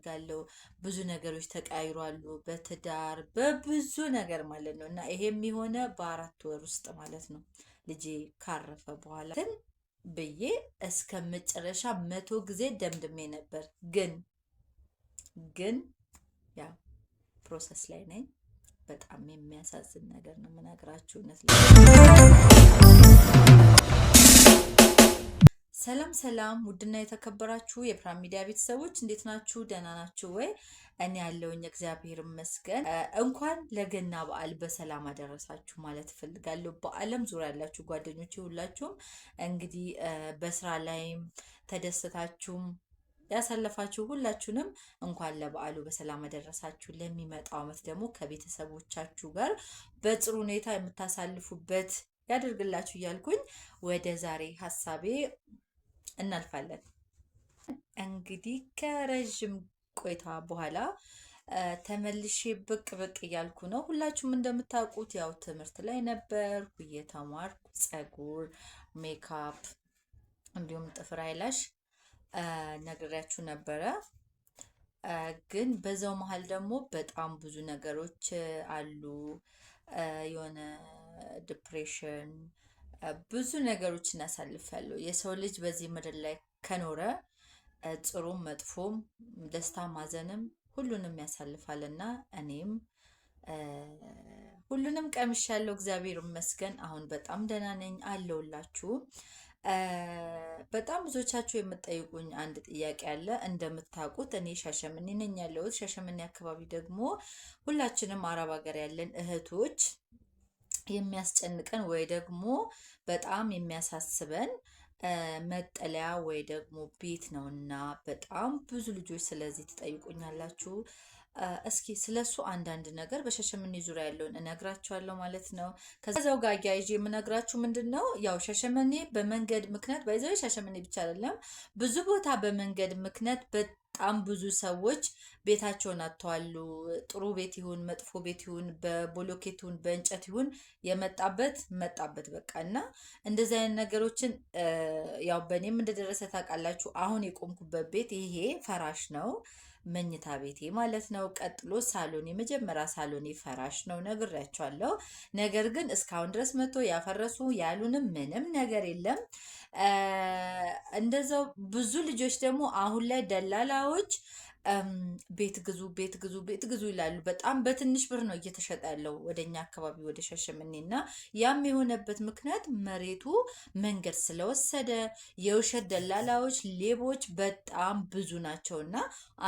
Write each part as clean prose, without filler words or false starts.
አደርጋለሁ። ብዙ ነገሮች ተቀያይሯሉ፣ በትዳር በብዙ ነገር ማለት ነው። እና ይሄም የሆነ በ4 ወር ውስጥ ማለት ነው ልጄ ካረፈ በኋላ ግን ብዬ እስከ መጨረሻ 100 ጊዜ ደምድሜ ነበር። ግን ያው process ላይ ነኝ። በጣም የሚያሳዝን ነገር ነው የምነግራችሁ። እውነት። ሰላም ሰላም፣ ውድና የተከበራችሁ የፕራም ሚዲያ ቤተሰቦች፣ እንዴት ናችሁ? ደህና ናችሁ ወይ? እኔ ያለውኝ እግዚአብሔር ይመስገን። እንኳን ለገና በዓል በሰላም አደረሳችሁ ማለት እፈልጋለሁ። በዓለም ዙሪያ ያላችሁ ጓደኞቼ ሁላችሁም እንግዲህ በስራ ላይም ተደስታችሁም ያሳለፋችሁ ሁላችሁንም እንኳን ለበዓሉ በሰላም አደረሳችሁ። ለሚመጣው ዓመት ደግሞ ከቤተሰቦቻችሁ ጋር በጥሩ ሁኔታ የምታሳልፉበት ያደርግላችሁ እያልኩኝ ወደ ዛሬ ሀሳቤ እናልፋለን። እንግዲህ ከረዥም ቆይታ በኋላ ተመልሼ ብቅ ብቅ እያልኩ ነው። ሁላችሁም እንደምታውቁት ያው ትምህርት ላይ ነበርኩ እየተማርኩ፣ ፀጉር፣ ሜካፕ እንዲሁም ጥፍር፣ eyelash ነግሬያችሁ ነበረ። ግን በዛው መሀል ደግሞ በጣም ብዙ ነገሮች አሉ። የሆነ depression፣ ብዙ ነገሮች እናሳልፋለሁ። የሰው ልጅ በዚህ ምድር ላይ ከኖረ ጥሩም መጥፎም ደስታ ማዘንም ሁሉንም ያሳልፋልና እኔም ሁሉንም ቀምሻለሁ። እግዚአብሔር ይመስገን። አሁን በጣም ደህና ነኝ አለሁላችሁ። በጣም ብዙዎቻችሁ የምትጠይቁኝ አንድ ጥያቄ አለ። እንደምታውቁት እኔ ሻሸመኔ ነኝ ያለሁት። ሻሸመኔ አካባቢ ደግሞ ሁላችንም አረብ ሀገር ያለን እህቶች የሚያስጨንቀን ወይ ደግሞ በጣም የሚያሳስበን መጠለያ ወይ ደግሞ ቤት ነውና በጣም ብዙ ልጆች ስለዚህ ትጠይቁኛላችሁ። እስኪ ስለሱ አንዳንድ ነገር በሻሸመኔ ዙሪያ ያለውን እነግራችኋለሁ ማለት ነው። ከዛው ጋር አያይዤ የምነግራችሁ ምንድን ነው፣ ያው ሻሸመኔ በመንገድ ምክንያት ባይዘው ሻሸመኔ ብቻ አይደለም፣ ብዙ ቦታ በመንገድ ምክንያት በጣም ብዙ ሰዎች ቤታቸውን አጥተዋል። ጥሩ ቤት ይሁን መጥፎ ቤት ይሁን በቦሎኬት ይሁን በእንጨት ይሁን የመጣበት መጣበት በቃ። እና እንደዚህ አይነት ነገሮችን ያው በእኔም እንደደረሰ ታውቃላችሁ። አሁን የቆምኩበት ቤት ይሄ ፈራሽ ነው፣ መኝታ ቤቴ ማለት ነው። ቀጥሎ ሳሎን፣ የመጀመሪያ ሳሎኔ ፈራሽ ነው፣ ነግሬያቸዋለሁ። ነገር ግን እስካሁን ድረስ መጥቶ ያፈረሱ ያሉንም ምንም ነገር የለም። እንደዛው ብዙ ልጆች ደግሞ አሁን ላይ ደላላዎች ቤት ግዙ፣ ቤት ግዙ፣ ቤት ግዙ ይላሉ። በጣም በትንሽ ብር ነው እየተሸጠ ያለው ወደኛ አካባቢ ወደ ሻሸመኔ። እና ያም የሆነበት ምክንያት መሬቱ መንገድ ስለወሰደ የውሸት ደላላዎች፣ ሌቦች በጣም ብዙ ናቸው። እና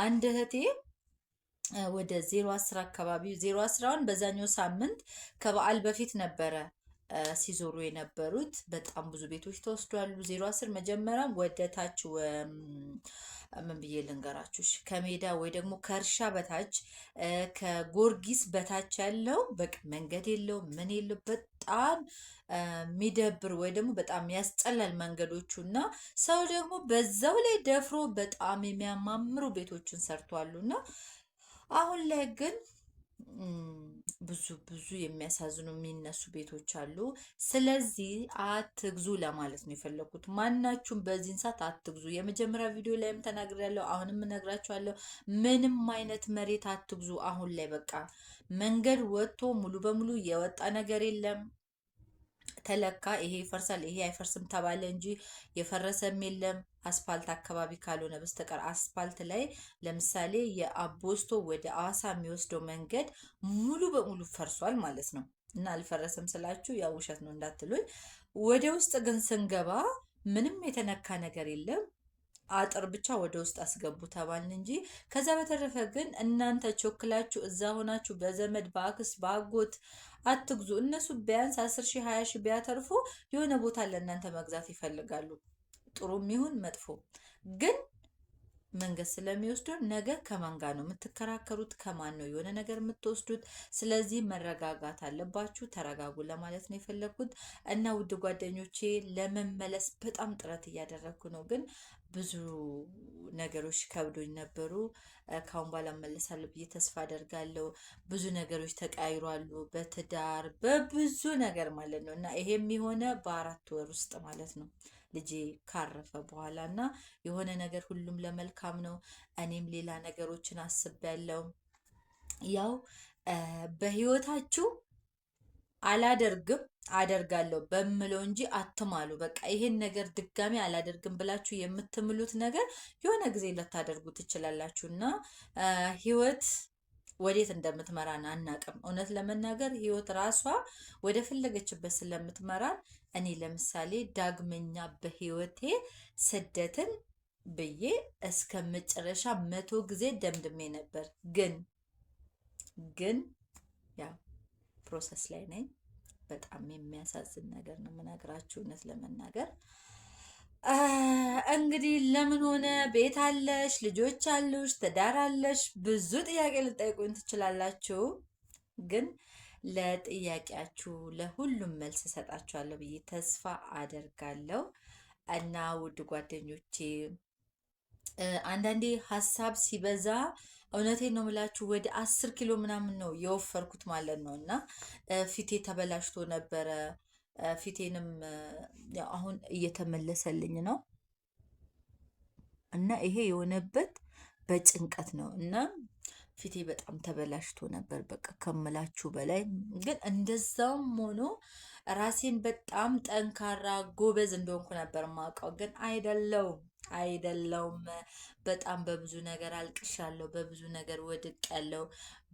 አንድ እህቴ ወደ 010 አካባቢ፣ 010ን በዛኛው ሳምንት ከበዓል በፊት ነበረ ሲዞሩ የነበሩት። በጣም ብዙ ቤቶች ተወስዷሉ። 010 መጀመሪያም ወደ ታች፣ ምን ብዬ ልንገራችሁ፣ ከሜዳ ወይ ደግሞ ከእርሻ በታች ከጎርጊስ በታች ያለው በቃ መንገድ የለው ምን የለው፣ በጣም የሚደብር ወይ ደግሞ በጣም ያስጠላል መንገዶቹ። እና ሰው ደግሞ በዛው ላይ ደፍሮ በጣም የሚያማምሩ ቤቶችን ሰርቷሉ። እና አሁን ላይ ግን ብዙ ብዙ የሚያሳዝኑ የሚነሱ ቤቶች አሉ። ስለዚህ አትግዙ ለማለት ነው የፈለኩት። ማናችሁም በዚህን ሰዓት አትግዙ። የመጀመሪያ ቪዲዮ ላይም ተናግሬያለሁ፣ አሁንም እነግራችኋለሁ። ምንም አይነት መሬት አትግዙ። አሁን ላይ በቃ መንገድ ወጥቶ ሙሉ በሙሉ የወጣ ነገር የለም። ተለካ፣ ይሄ ይፈርሳል፣ ይሄ አይፈርስም ተባለ እንጂ የፈረሰም የለም አስፋልት አካባቢ ካልሆነ በስተቀር። አስፋልት ላይ ለምሳሌ የአቦስቶ ወደ አዋሳ የሚወስደው መንገድ ሙሉ በሙሉ ፈርሷል ማለት ነው። እና አልፈረሰም ስላችሁ ያው ውሸት ነው እንዳትሉኝ። ወደ ውስጥ ግን ስንገባ ምንም የተነካ ነገር የለም። አጥር ብቻ ወደ ውስጥ አስገቡ ተባልን እንጂ። ከዛ በተረፈ ግን እናንተ ቾክላችሁ እዛ ሆናችሁ በዘመድ፣ በአክስት፣ በአጎት አትግዙ። እነሱ ቢያንስ 10 ሺህ 20 ሺህ ቢያተርፉ የሆነ ቦታ ለእናንተ መግዛት ይፈልጋሉ። ጥሩም ይሁን መጥፎ ግን መንገድ ስለሚወስዱ ነገ ከማን ጋር ነው የምትከራከሩት? ከማን ነው የሆነ ነገር የምትወስዱት? ስለዚህ መረጋጋት አለባችሁ። ተረጋጉ ለማለት ነው የፈለግኩት። እና ውድ ጓደኞቼ ለመመለስ በጣም ጥረት እያደረግኩ ነው፣ ግን ብዙ ነገሮች ከብዶኝ ነበሩ። ካሁን በኋላ እመለሳለሁ ብዬ ተስፋ አደርጋለሁ። ብዙ ነገሮች ተቀያይሯሉ፣ በትዳር በብዙ ነገር ማለት ነው። እና ይሄም የሆነ በ4 ወር ውስጥ ማለት ነው። ልጄ ካረፈ በኋላ እና የሆነ ነገር ሁሉም ለመልካም ነው። እኔም ሌላ ነገሮችን አስቤያለሁ። ያው በህይወታችሁ አላደርግም አደርጋለሁ በምለው እንጂ አትማሉ። በቃ ይሄን ነገር ድጋሚ አላደርግም ብላችሁ የምትምሉት ነገር የሆነ ጊዜ ልታደርጉ ትችላላችሁ እና ህይወት ወዴት እንደምትመራን አናቅም። እውነት ለመናገር ህይወት ራሷ ወደ ፈለገችበት ስለምትመራን እኔ ለምሳሌ ዳግመኛ በህይወቴ ስደትን ብዬ እስከ መጨረሻ 100 ጊዜ ደምድሜ ነበር። ግን ያው process ላይ ነኝ። በጣም የሚያሳዝን ነገር ነው የምነግራችሁ እውነት ለመናገር እንግዲህ ለምን ሆነ ቤት አለሽ፣ ልጆች አሉሽ፣ ትዳር አለሽ፣ ብዙ ጥያቄ ልጠይቁኝ ትችላላችሁ። ግን ለጥያቄያችሁ ለሁሉም መልስ እሰጣችኋለሁ ብዬ ተስፋ አደርጋለሁ። እና ውድ ጓደኞቼ አንዳንዴ ሀሳብ ሲበዛ እውነቴን ነው የምላችሁ ወደ 10 ኪሎ ምናምን ነው የወፈርኩት ማለት ነው። እና ፊቴ ተበላሽቶ ነበረ። ፊቴንም አሁን እየተመለሰልኝ ነው። እና ይሄ የሆነበት በጭንቀት ነው። እና ፊቴ በጣም ተበላሽቶ ነበር በቃ ከምላችሁ በላይ። ግን እንደዛም ሆኖ ራሴን በጣም ጠንካራ ጎበዝ እንደሆንኩ ነበር የማውቀው፣ ግን አይደለውም አይደለውም። በጣም በብዙ ነገር አልቅሻለሁ፣ በብዙ ነገር ወድቄያለሁ፣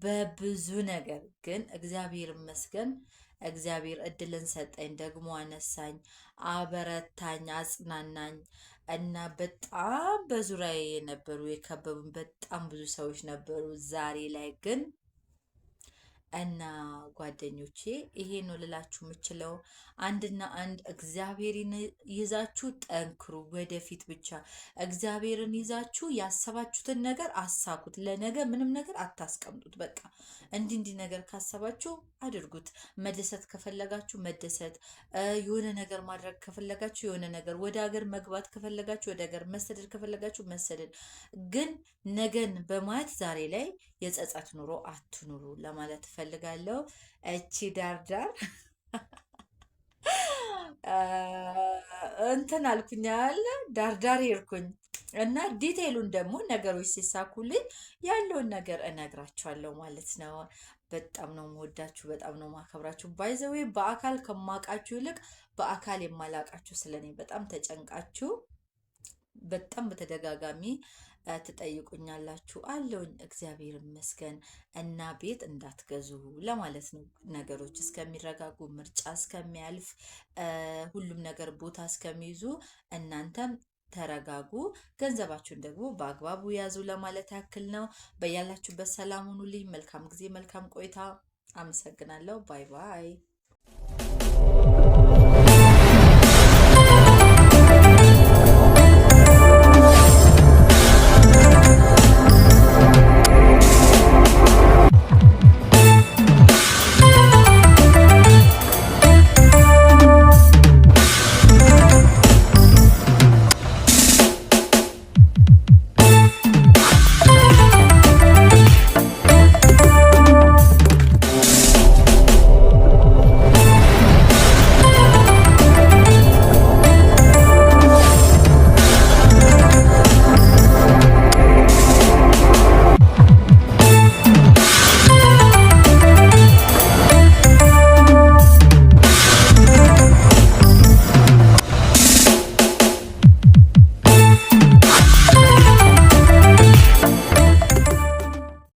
በብዙ ነገር ግን እግዚአብሔር ይመስገን እግዚአብሔር እድልን ሰጠኝ፣ ደግሞ አነሳኝ፣ አበረታኝ፣ አጽናናኝ። እና በጣም በዙሪያዬ የነበሩ የከበቡን በጣም ብዙ ሰዎች ነበሩ። ዛሬ ላይ ግን እና ጓደኞቼ ይሄ ነው ልላችሁ የምችለው፣ አንድና አንድ እግዚአብሔርን ይዛችሁ ጠንክሩ፣ ወደፊት ብቻ እግዚአብሔርን ይዛችሁ ያሰባችሁትን ነገር አሳኩት። ለነገ ምንም ነገር አታስቀምጡት። በቃ እንዲህ እንዲህ ነገር ካሰባችሁ አድርጉት። መደሰት ከፈለጋችሁ መደሰት፣ የሆነ ነገር ማድረግ ከፈለጋችሁ የሆነ ነገር፣ ወደ ሀገር መግባት ከፈለጋችሁ ወደ ሀገር፣ መሰደድ ከፈለጋችሁ መሰደድ። ግን ነገን በማየት ዛሬ ላይ የጸጸት ኑሮ አትኑሩ ለማለት እፈልጋለሁ። እቺ ዳርዳር እንትን አልኩኛል፣ ዳርዳር ሄድኩኝ እና detail ኡን ደግሞ ነገሮች ሲሳኩልኝ ያለውን ነገር እነግራችኋለሁ ማለት ነው። በጣም ነው የምወዳችሁ፣ በጣም ነው የማከብራችሁ። by the way በአካል ከማውቃችሁ ይልቅ በአካል የማላውቃችሁ ስለኔ በጣም ተጨንቃችሁ በጣም በተደጋጋሚ ትጠይቁኛላችሁ። አለውኝ እግዚአብሔር ይመስገን። እና ቤት እንዳትገዙ ለማለት ነው። ነገሮች እስከሚረጋጉ ምርጫ እስከሚያልፍ ሁሉም ነገር ቦታ እስከሚይዙ እናንተም ተረጋጉ፣ ገንዘባችሁን ደግሞ በአግባቡ ያዙ ለማለት ያክል ነው። በያላችሁበት ሰላም ሁኑልኝ። መልካም ጊዜ፣ መልካም ቆይታ። አመሰግናለሁ። bye bye።